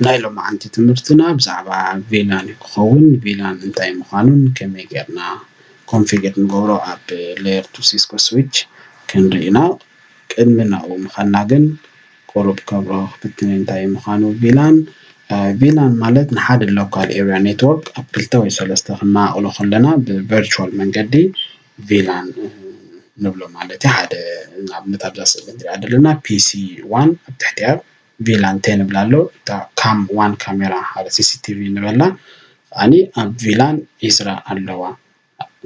ናይ ሎማዓንቲ ትምህርትና ብዛዕባ ቪላን ክኸውን፣ ቪላን እንታይ ምዃኑን ከመይ ጌርና ኮንፊገር ንገብሮ ኣብ ሌየር ቱ ሲስኮ ስዊች ክንርኢ ኢና። ቅድሚ ናብኡ ምኻድና ግን ቁሩብ ከብሮ ክፍትን እንታይ ምዃኑ ቪላን። ቪላን ማለት ንሓደ ሎካል ኤርያ ኔትወርክ ኣብ ክልተ ወይ ሰለስተ ክነማቕሎ ከለና ብቨርቹዋል መንገዲ ቪላን ንብሎ ማለት እዩ። ሓደ ንኣብነት ኣብዛ ስእሊ ንሪኣ ዘለና ፒሲ ዋን ኣብ ትሕቲኣ ቪላን ቴን ንብላ ኣሎ። እታ ካም ዋን ካሜራ ሓደ ሲሲቲቪ ንበላ ከዓኒ ኣብ ቪላን ዒስራ ኣለዋ።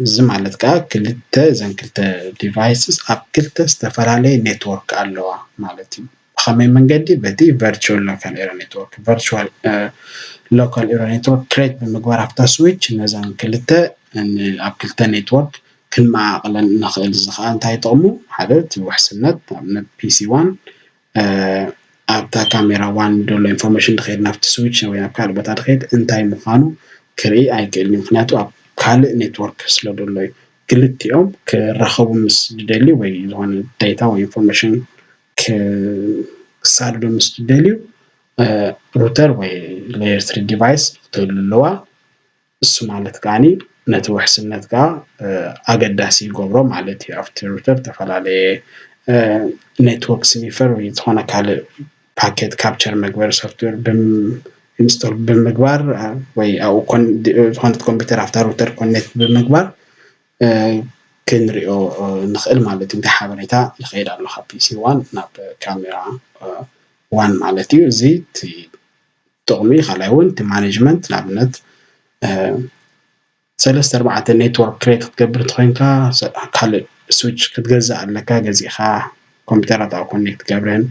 እዚ ማለት ከዓ ክልተ እዘን ክልተ ዲቫይስስ ኣብ ክልተ ዝተፈላለየ ኔትወርክ ኣለዋ ማለት እዩ። ብኸመይ መንገዲ? በቲ ቨርቹዋል ሎካል ኤርያ ኔትወርክ። ቨርቹዋል ሎካል ኤርያ ኔትወርክ ክሬት ብምግባር ኣብታ ስዊች ነዘን ክልተ ኣብ ክልተ ኔትወርክ ክንመዓቕለን ንኽእል። እዚ ከዓ እንታይ ጥቕሙ? ሓደ እቲ ውሕስነት፣ ንኣብነት ፒሲ ዋን ኣብታ ካሜራ ዋን ዘሎ ኢንፎርሜሽን ድኸይድ ናብቲ ስዊች ወይ ናብ ካልእ ቦታ ድኸይድ እንታይ ምዃኑ ክርኢ ኣይክእልን እዩ። ምክንያቱ ኣብ ካልእ ኔትወርክ ስለ ዘሎ እዩ። ክልቲኦም ክራኸቡ ምስ ዝደልዩ ወይ ዝኾነ ዴታ ወይ ኢንፎርሜሽን ክሳድዱ ምስ ዝደልዩ ሩተር ወይ ሌየር ስሪ ዲቫይስ ክትህሉ ኣለዋ። እሱ ማለት ከዓኒ ነቲ ውሕስነት ከዓ ኣገዳሲ ይገብሮ ማለት እዩ። ኣብቲ ሩተር ዝተፈላለየ ኔትወርክ ስኒፈር ወይ ዝኾነ ካልእ ፓኬት ካፕቸር መግበሪ ሶፍትዌር ኢንስቶል ብምግባር ወይ ኣብኡ ዝኾነት ኮምፒውተር ኣብታ ሩተር ኮኔክት ብምግባር ክንሪኦ ንኽእል ማለት እዩ። እንታይ ሓበሬታ ይኸይድ ኣሎ ካብ ፒሲ ዋን ናብ ካሜራ ዋን ማለት እዩ። እዚ እቲ ጥቕሚ። ካልኣይ እውን እቲ ማኔጅመንት፣ ንኣብነት ሰለስተ ኣርባዕተ ኔትወርክ ክሬት ክትገብር እንተኮይንካ ካልእ ስዊች ክትገዝእ ኣለካ። ገዚእካ ኮምፒውተራት ኣብ ኮኔክት ትገብረን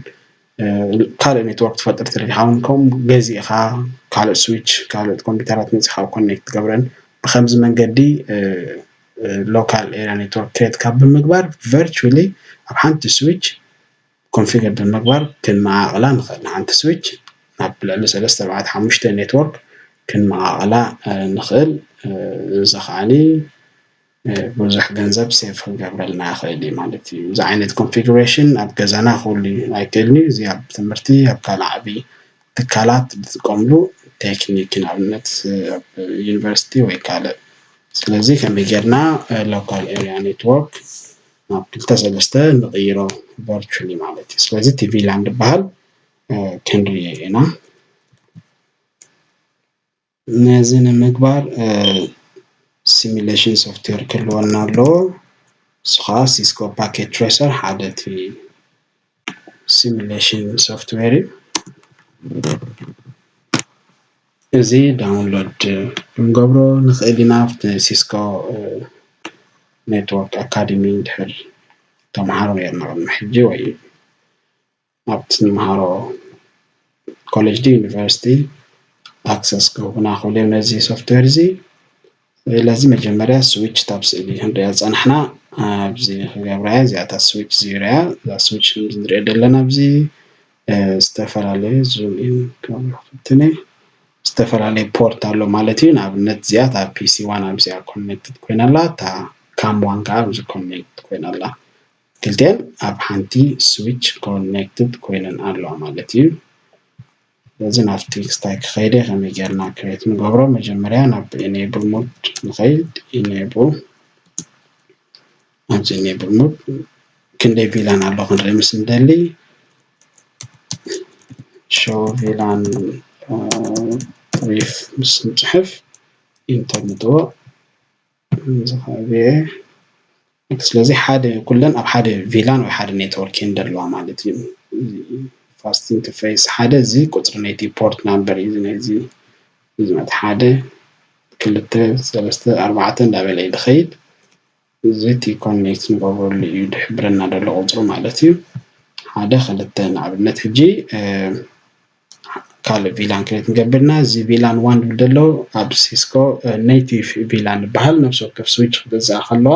ካልእ ኔትወርክ ትፈጥር ትደሊ ሓውን ከምኡ ገዚእካ ካልእ ስዊች ካልእ ኮምፒውተራት መፂኻ ኣብ ኮኔክት ትገብረን። ብከምዚ መንገዲ ሎካል ኤርያ ኔትወርክ ክሬት ካብ ብምግባር ቨርቹሊ ኣብ ሓንቲ ስዊች ኮንፊገር ብምግባር ክንመዓቕላ ንኽእል። ንሓንቲ ስዊች ናብ ልዕሊ ሰለስተ ኣርባዕተ ሓሙሽተ ኔትወርክ ክንመዓቕላ ንኽእል። እዚ ከዓኒ ብዙሕ ገንዘብ ሴቭ ክገብረልና ይኽእል እዩ ማለት እዩ። እዚ ዓይነት ኮንፊግሬሽን ኣብ ገዛና ክህሉ ኣይክእልን እዩ። እዚ ኣብ ትምህርቲ ኣብ ካልእ ዓብዪ ትካላት ዝጥቀምሉ ቴክኒክ ንኣብነት ኣብ ዩኒቨርሲቲ ወይ ካልእ። ስለዚ ከመይ ጌርና ሎካል ኤርያ ኔትወርክ ናብ ክልተ ሰለስተ ንቕይሮ ቨርቹሊ ማለት እዩ። ስለዚ እቲ ቪላን ዝበሃል ክንርኢ ኢና። ነዚ ንምግባር ሲሚሌሽን ሶፍትዌር ክህልወና ኣለዎ። እሱ ከዓ ሲስኮ ፓኬት ትሬሰር ሓደ እቲ ሲሚሌሽን ሶፍትዌር እዩ። እዚ ዳውንሎድ ክንገብሮ ንኽእል ኢና። ኣብቲ ሲስኮ ኔትወርክ ኣካደሚ ድሕር ተምሃሮ ነርና ቅድሚ ሕጂ ወይ ኣብቲ ንምሃሮ ኮሌጅ ዲ ዩኒቨርሲቲ ኣክሰስ ክህቡና ክብሉ እዮም ነዚ ሶፍትዌር እዚ። ስለዚ መጀመርያ ስዊች ታብ ስእሊ ክንሪኣ ዝፀናሕና ኣብዚ ክገብራ እያ። እዚኣታ ስዊች ዚረያ እዛ ስዊች ንሪኦ ዘለና ኣብዚ ዝተፈላለዩ ዙም ኢን ክፍትነ ዝተፈላለየ ፖርት ኣሎ ማለት እዩ። ንኣብነት እዚኣ እታ ፒሲ ዋን ኣብዚኣ ኮኔክትድ ኮይና ኣላ፣ እታ ካም ዋን ከዓ ኣብዚ ኮኔክት ኮይና ኣላ። ክልቲአን ኣብ ሓንቲ ስዊች ኮኔክትድ ኮይነን ኣለዋ ማለት እዩ። ስለዚ ናብቲ ክስታይ ክኸይደ ከመይ ጌርና ክሬት ንገብሮ? መጀመርያ ናብ ኢኔብል ሞድ ንኸይድ። ኢኔብል ኣብዚ ኢኔብል ሞድ ክንደይ ቪላን ኣሎ ክንርኢ ምስ እንደሊ ሾው ቪላን ሪፍ ምስ ንፅሕፍ ኢንተር ንጥዎ ዝኸብየ ስለዚ ሓደ ኩለን ኣብ ሓደ ቪላን ወይ ሓደ ኔትወርክ እየን ዘለዋ ማለት እዩ። ፋስት ኢንተርፌስ ሓደ እዚ ቁፅሪ ናይቲ ፖርት ናምበር እዩ። እዚ ናይዚ እዚ ማለት ሓደ ክልተ ሰለስተ ኣርባዕተ እንዳበለ እዩ ዝኸይድ። እዚ እቲ ኮኔክት ንገብረሉ እዩ ዝሕብረና ዘሎ ቁፅሩ ማለት እዩ። ሓደ ክልተ ንኣብነት ሕጂ ካልእ ቪላን ክሬት ንገብርና እዚ ቪላን ዋን ዝብል ዘሎ ኣብ ሲስኮ ኔቲቭ ቪላን ዝበሃል ነፍሲ ወከፍ ስዊች ክገዝኣ ከለዋ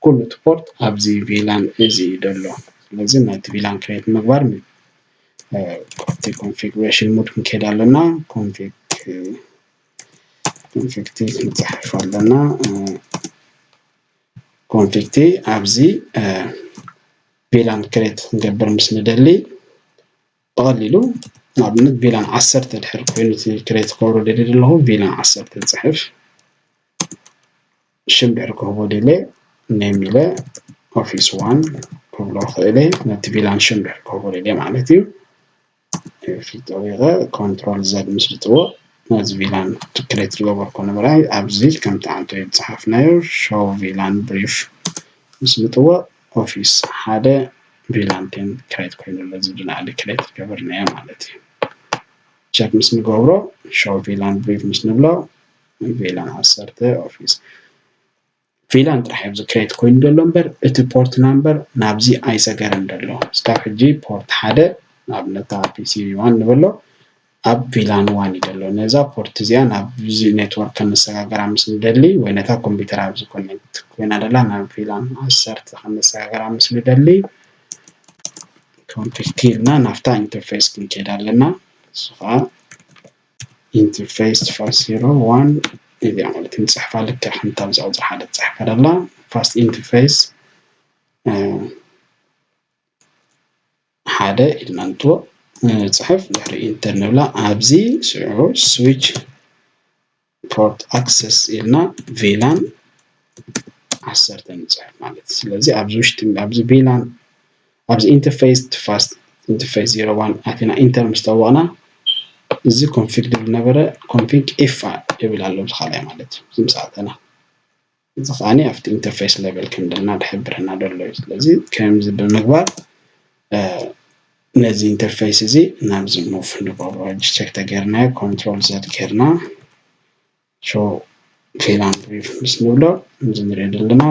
ኩሉ እቲ ፖርት ኣብዚ ቪላን እዚ እዩ ዘሎ። ስለዚ ናይቲ ቪላን ክሬት ምግባር ኣብቲ ኮንፊግሬሽን ሙድ ክንከይድ ኣለና። ኮንፊግቲ ክንፅሕፍ ኣለና። ኮንፊግቲ ኣብዚ ቪላን ክሬት ክንገብር ምስ ንደሊ ብቐሊሉ ንኣብነት ቪላን ዓሰርተ ድሕር ኮይኑ እቲ ክሬት ክገብሮ ደልየ ዘለኹ ቪላን ዓሰርተ ዝፅሕፍ ሽም ድሕር ክህቦ ደልየ ኔም ኢለ ኦፊስ ዋን ክብሎ ክእለ ነቲ ቪላን ሽም ድሕር ክህቦ ደልየ ማለት እዩ። ፊት ጠቢቐ ኮንትሮል ዘድ ምስ ልጥዎ ነዚ ቪላን ክሬት ዝገበርኩ ንምርኣይ ኣብዚ ከምቲ ዓንቶ ዝፀሓፍናዮ ሾው ቪላን ብሪፍ ምስ ልጥዎ ኦፊስ ሓደ ቪላን ቴን ክሬት ኮይኑ ኣሎ። እዚ ብላዕሊ ክሬት ዝገበርናዮ ማለት እዩ። ቸክ ምስ ንገብሮ ሾው ቪላን ብሪፍ ምስ ንብሎ ቪላን ዓሰርተ ኦፊስ ቪላን ጥራሕ ኣብዚ ክሬት ኮይኑ ዘሎ እምበር እቲ ፖርት ናምበር ናብዚ ኣይሰገረን ዘሎ። እስካብ ሕጂ ፖርት ሓደ ንኣብነት ፒሲ ዋን ንበሎ ኣብ ቪላን ዋን እዩ ዘሎ። ነዛ ፖርት እዚኣ ናብ እዚ ኔትወርክ ከነሰጋግራ ምስ ንደሊ ወይ ነታ ኮምፒውተር ኣብዚ ኮኔክት ኮይና ደላ ናብ ቪላን ዓሰርተ ከነሰጋግራ ምስ ንደሊ ኮንፊግ ኢልና ናብታ ኢንተርፌስ ክንከይድ ኣለና። እሱ ከዓ ኢንተርፌስ ፋስት ዜሮ ዋን እዚኣ ማለት ንፅሕፋ ልክዕ ከምታ ኣብዛ ቁፅሪ ሓደ ትፅሕፈ ደላ ፋስት ኢንተርፌስ ሓደ ኢልና ንጥዎ ንፅሕፍ ድሕሪ ኢንተር ንብላ ኣብዚ ስዑ ስዊች ፖርት ኣክሰስ ኢልና ቪላን ዓሰርተ ንፅሕፍ ማለት እዩ። ስለዚ ኣብዚ ውሽጢ ኣብዚ ቪላን ኣብዚ ኢንተርፌስ ፋስት ኢንተርፌስ ዜሮ ዋን ኣቲና ኢንተር ምስ ጠወቕና እዚ ኮንፊግ ድብል ነበረ ኮንፊግ ኤፍ ይብል ኣሎ ብዝካላይ ማለት እዩ። እዚ ምስ ኣተና እዚ ከዓኒ ኣብቲ ኢንተርፌስ ሌቨል ከም ዘለና ድሕብረና ደሎ እዩ። ስለዚ ከምዚ ብምግባር ነዚ ኢንተርፌስ እዚ ናብዚ ሙቭ ንገብሮ። ሕጂ ቸክ ተገይርናዮ ኮንትሮል ዘድ ገይርና ሾው ቪላን ብሪፍ ምስ ንብሎ እዚ ንሪኦ ዘለና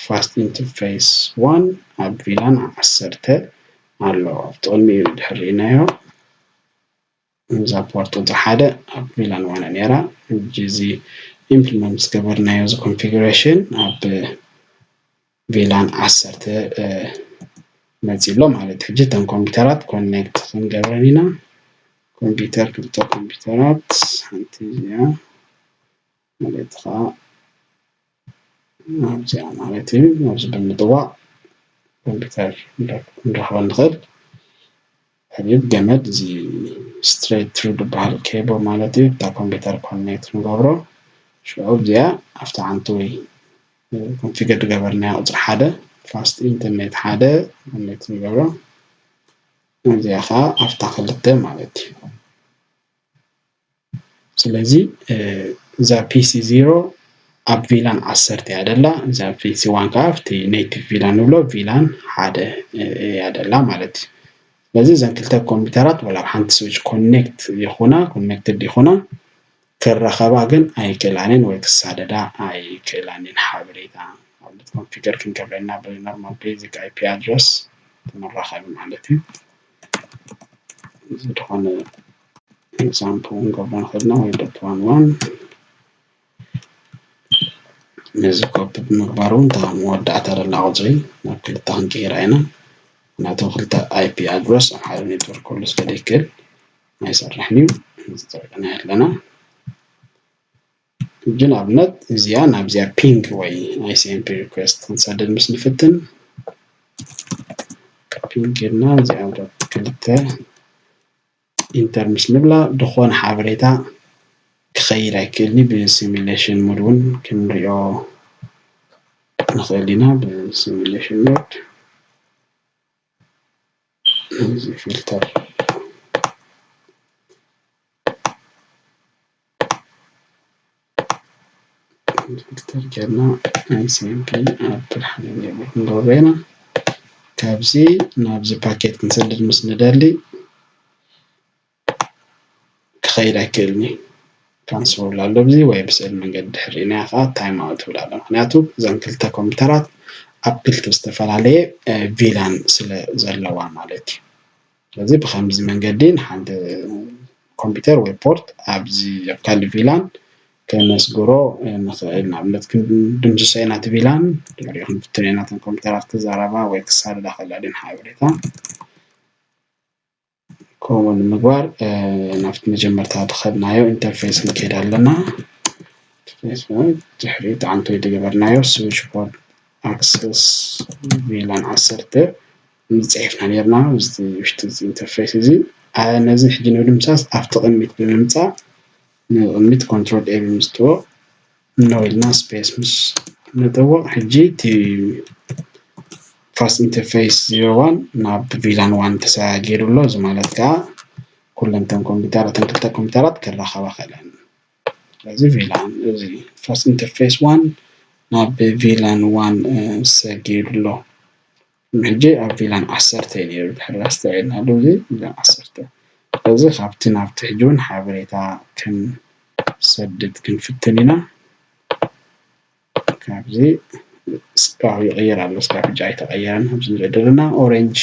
ፋስት ኢንተርፌስ ዋን ኣብ ቪላን ዓሰርተ ኣሎ። ኣብቲ ቅድሚኡ ድሕር ርኢናዮ እዛ ፖርት ቁፅሪ ሓደ ኣብ ቪላን ዋን ነይራ። ሕጂ እዚ ኢምፕሊመንት ዝገበርናዮ እዚ ኮንፊግሬሽን ኣብ ቪላን ዓሰርተ መፂ ኣሎ ማለት ሕጂ እተን ኮምፒውተራት ኮኔክት ክንገብረን ኢና። ኮምፒውተር ክልተ ኮምፒውተራት ሓንቲ እዚኣ ማለት ከዓ ኣብዚኣ ማለት እዩ ኣብዚ ብምጥዋቕ ኮምፒውተር ክንረክቦ ንኽእል። ሕቢብ ገመድ እዚ ስትሬት ትሩ ዝበሃል ኬቦ ማለት እዩ እታ ኮምፒውተር ኮኔክት ንገብሮ ሽዑ እዚኣ ኣብቲ ዓንትወይ ኮንፊገር ዝገበርናዮ ቁፅሪ ሓደ ፋስት ኢንተርኔት ሓደ ኮኔክት ንገብሮ እዚኣ ከዓ ኣብታ ክልተ ማለት እዩ። ስለዚ እዛ ፒሲ ዜሮ ኣብ ቪላን ዓሰርተ እያ ደላ እዛ ፒሲ ዋን ከዓ ኣብቲ ኔቲቭ ቪላን ንብሎ ቪላን ሓደ እያ ደላ ማለት እዩ። ስለዚ እዘን ክልተ ኮምፒውተራት ወላ ኣብ ሓንቲ ስዊች ኮኔክት ይኹና ኮኔክትድ ይኹና ክራኸባ ግን ኣይክእላንን ወይ ክሳደዳ ኣይክእላንን ሓበሬታ ማለት ኮንፊገር ክንገብረና ብኖርማል ቤዚክ ኣይፒ ኣድረስ ተመራኸቢ ማለት እዩ። እዚ ዝኾነ ኤግዛምፕል ክንገብሮ ንኽእልና ወይ ዶት ዋን ዋን ነዚ ኮፒ ብምግባር እውን እታ መወዳእታ ደላ ቁፅሪ ናብ ክልተ ክንቅይራ ኢና። ምክንያቱ ክልተ ኣይፒ ኣድረስ ኣብ ሓደ ኔትወርክ ክህሉ ስለ ዘይክእል ኣይሰርሕን እዩ። እዚ ተሪእና ኣለና። ሕጂ ንኣብነት እዚኣ ናብዚኣ ፒንግ ወይ ኣይሲኤምፒ ሪኩዌስት ክንሰድድ ምስ ንፍትን ፒንግ ኢልና እዚኣ ክልተ ኢንተር ምስ ንብላ ዝኾነ ሓበሬታ ክኸይድ ኣይክእልኒ ብሲሚሌሽን ሙድ እውን ክንሪኦ ንኽእል ኢና ብሲሚሌሽን ሙድ እዚ ፊልተር ፊልተር ጌርና ኣይሲኤምፒ ኣፕል ሓደ ኔትወርክ ንገብሮ ኢና ካብዚ ናብዚ ፓኬት ክንሰድድ ምስ ንደሊ ክኸይድ ኣይክእልኒ ካንስል ኣሎ ኣብዚ ወይ ብስእል መንገዲ ድሕር ርኢናዮ ከዓ ታይም ኣውት ትብል ኣሎ ምክንያቱ እዘን ክልተ ኮምፒውተራት ኣብ ክልተ ዝተፈላለየ ቪላን ስለ ዘለዋ ማለት እዩ ስለዚ ብከምዚ መንገዲ ንሓንቲ ኮምፒውተር ወይ ፖርት ኣብዚ ኣብ ካልእ ቪላን ከነስግሮ ንኽእል ንኣብነት ክንድምስሶ ኢና እቲ ቪላን ድሕሪኡ ክንፍትኖ ኢና እተን ኮምፒውተራት ክዛረባ ወይ ክሳደዳ ክእላ ድን ሓበሬታ ከምኡ ንምግባር ናብቲ መጀመርታ ዝኸድናዮ ኢንተርፌስ ክንከይድ ኣለና። ኢንተርፌስ ድሕሪ እቲ ዓንቶይ ዝገበርናዮ ስዊች ፖርት ኣክሰስ ቪላን ዓሰርተ ዝፅሒፍና ነርና ውሽጢ ውሽጢ እዚ ኢንተርፌስ እዚ። ነዚ ሕጂ ንምድምሳስ ኣብቲ ቅድሚት ብምምፃእ ንቅድሚት ኮንትሮል ኤ ብምስጥዎ ኖ ኢልና ስፔስ ምስ ንጥውቕ ሕጂ እቲ ፋስት ኢንተርፌስ ዜሮ ዋን ናብ ቪላን ዋን ተሰጋጊሩ ኣሎ። እዚ ማለት ከዓ ኩለን ተን ኮምፒውተራት ተን ክልተ ኮምፒውተራት ክራኸባ ክእለን። ስለዚ ቪላን እዚ ፋስት ኢንተርፌስ ዋን ናብ ቪላን ዋን ሰጊሩ ኣሎ። ሕጂ ኣብ ቪላን ዓሰርተ እዩ ነይሩ ድሕሪ ኣስተውዒልና ኣሎ። እዚ ቪላን ዓሰርተ። ስለዚ ካብቲ ናብቲ ሕጂ እውን ሓበሬታ ክንሰድድ ክንፍትን ኢና። ካብዚ ስጋብ ይቕየር ኣሎ። ስጋብ ሕጂ ኣይተቐየረን። ኣብዚ ንርኢ ዘለና ኦሬንጅ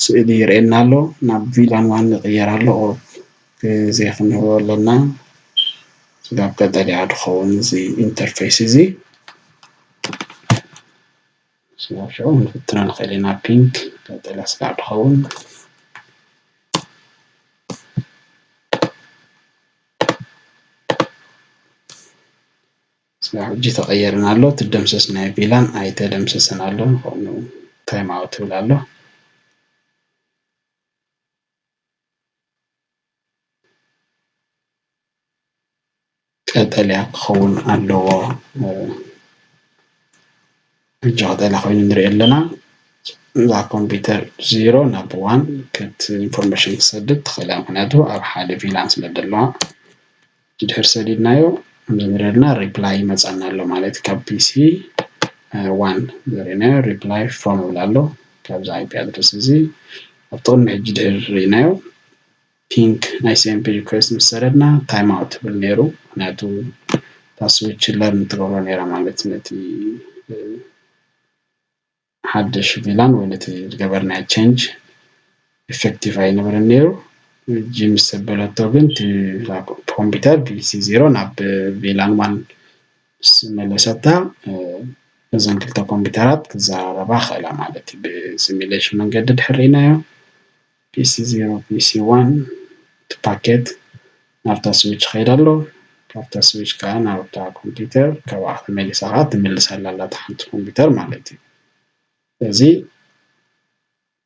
ስእሊ ይርእየና ኣሎ። ናብ ቪላን ዋን ይቕየር ኣሎ። ግዜ ክንህቦ ኣለና። ስጋብ ቀጠልያ ድኸውን እዚ ኢንተርፌስ እዚ። ስጋብ ሽዑ ክንፍትኖ ንኽእል ኢና። ፒንክ ቀጠልያ ስጋብ ድኸውን። ስጋብ ሕጂ ተቐየርን ኣሎ። እቲ ደምሰስ ናይ ቪላን ኣይተደምሰሰን ኣሎ። ንኸምኡ ታይም ኣውት ትብል ኣሎ። ቀጠልያ ክኸውን ኣለዎ። ሕጂ ቀጠልያ ኮይኑ ንሪኦ ኣለና። እዛ ኮምፒውተር ዜሮ ናብ ዋን ከት ኢንፎርሜሽን ክሰድድ ትኽእል እያ። ምኽንያቱ ኣብ ሓደ ቪላን ስለ ዘለዋ። ድሕር ሰዲድናዮ ንብረልና ሪፕላይ ይመጻና ኣሎ ማለት እዩ። ካብ ፒሲ ዋን ዘሪእናዮ ሪፕላይ ፍሮም ይብል ኣሎ። ካብዚ ኣይፒ ኣድረስ እዚ ኣብቲ ቅድሚ ሕጂ ድሕር ርኢናዮ ፒንክ ናይ ሲኤምፒ ሪኩዌስት ምስ ሰደድና ታይም ኣውት ትብል ነይሩ። ምክንያቱ እታ ስዊች ለርን ትገብሮ ነይራ ማለት ነቲ ሓድሽ ቪላን ወይ ነቲ ዝገበርናዮ ቼንጅ ኢፌክቲቭ ኣይነበረን ነይሩ። ሕጂ ምስ ዘበለቶ ግን እቲ ኮምፒውተር ፒሲ ዜሮ ናብ ቪላን ዋን ምስ መለሰታ እዘን ክልተ ኮምፒውተራት ክዘራረባ ክእላ ማለት እዩ። ብሲሚሌሽን መንገዲ ድሕር ርኢናዮ ፒሲ ዜሮ ፒሲ ዋን እቲ ፓኬት ናብታ ስዊች ይኸይድ ኣሎ። ካብታ ስዊች ከዓ ናብታ ኮምፒውተር ካብኣ ተመሊሳ ከዓ ትምልሰላ ኣላ እታ ሓንቲ ኮምፒውተር ማለት እዩ። ስለዚ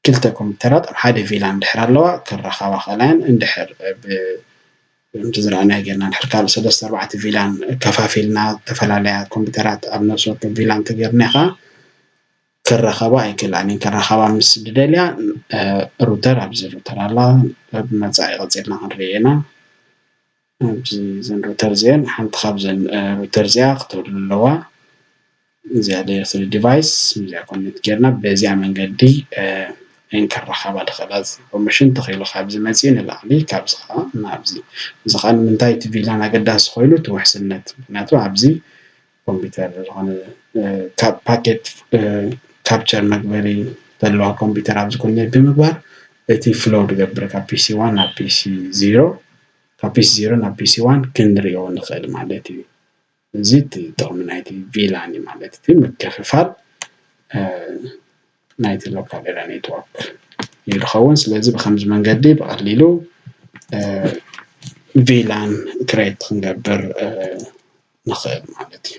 ክልተ ኮምፒውተራት ኣብ ሓደ ቪላን እንድሕር ኣለዋ ክራኸባ ክእላ እየን። እንድሕር ከምቲ ዝረኣናዮ ጌርና እንድሕር ካልእ ሰለስተ ኣርባዕተ ቪላን ከፋፊልና ዝተፈላለያ ኮምፒውተራት ኣብ ነፍሲ ወከፍ ቪላን እንተጌርና ከዓ ክራኸባ ኣይክእላን እየን። ክራኸባ ምስ ዝደልያ ሩተር ኣብዚ ሩተር ኣላ። ኣብ መጻኢ ቀጺልና ክንርኢ ኢና። ኣብዚ እዘን ሩተር እዚአን ሓንቲ ካብዘን ሩተር እዚኣ ክትህሉ ኣለዋ። እዚኣ ሌየር ስሪ ዲቫይስ እዚኣ ኮኔክት ጌርና በዚኣ መንገዲ እየን ክራኸባ ዝኽእላ። እዚ ኢንፎርሜሽን ተኺሉ ካብዚ መፂኡ ንላዕሊ ካብዚ ከዓ ናብዚ። እዚ ከዓ ንምንታይ እቲ ቪላን ኣገዳሲ ኮይኑ እቲ ውሕስነት። ምክንያቱ ኣብዚ ኮምፒውተር ዝኾነ ካብ ፓኬት ካፕቸር መግበሪ ዘለዋ ኮምፒውተር ኣብዚ ኮኔክት ብምግባር እቲ ፍሎው ዝገብር ካብ ፒሲ ዋን ናብ ፒሲ ዜሮ ካብ ፒሲ ዜሮ ናብ ፒሲ ዋን ክንሪኦ ንኽእል ማለት እዩ። እዚ እቲ ጥቕሚ ናይቲ ቪላን እዩ ማለት እቲ ምክፍፋል ናይቲ ሎካል ኤሪያ ኔትወርክ ይኸውን። ስለዚ ብከምዚ መንገዲ ብቐሊሉ ቪላን ክሬት ክንገብር ንኽእል ማለት እዩ።